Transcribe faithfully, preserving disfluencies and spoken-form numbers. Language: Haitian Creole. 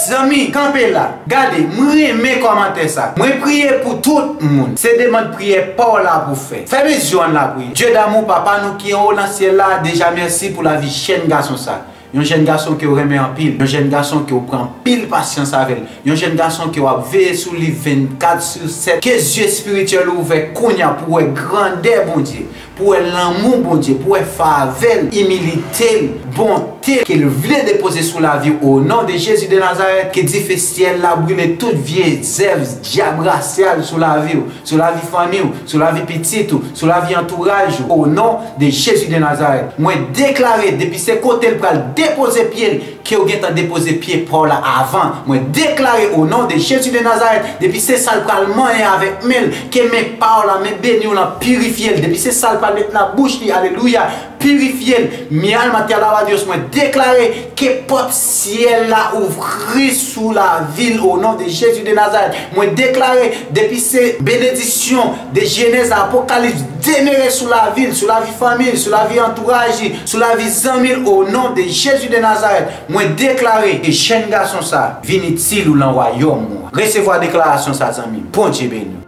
Zanmi, kanpe la. Gade, mwen renmen kòmantè sa. Mwen priye pou tout moun. Se demann priyè pa w la pou fè. Fèmen zye w, ann lapriyè. Dye damou, Papa nou ki anwo nan syèl la, deja mèsi pou lavi jèn gason sa. Yon jèn gason ke w renmen anpil. Yon jèn gason ke w pran anpil pasyans avè l. Yon jèn gason ke w ap veye sou li vennkat sou sèt. Ke zye espirityèl ou ouvè kounye a pou w wè grandè Bondye, pou w wè lanmou Bondye, pou w wè favè l, imilite l, bonte l, ke l vle depoze sou lavi w, o non de Jezi de Nazarèt. Ke dife syèl la brile tout vye zèv dyab rasyal sou lavi w, sou lavi fanmi w, sou lavi pitit ou, sou lavi antouraj ou, o non de Jezi de Nazarèt. Mwen deklare, depi se kote l pral depoze pye l, ke w gentan depoze pye pa w la avan. Mwen deklare, o non de Jezi de Nazarèt, depi se sa l pral manyen avèk men l, ke men pa w la, men beni w lan pirifye l. Depi se sa l pral met nan bouch li, alelouya, pirifye l. Mi alma te alaba Dios, mwen deklare ke pòt syèl la ouvri sou lavi l, o non de Jezi de Nazarèt. Mwen deklare, depi se benedisyon de Jenèz a Apokalips, demere sou lavi l, sou lavi fanmi l, sou lavi antouraj li, sou lavi zanmi l, o non de Jezi de Nazarèt. Mwen deklare ke jèn gason sa vin itil ou lan wayòm ou an. Resevwa deklarasyon sa, zanmi m. Bondye beni w.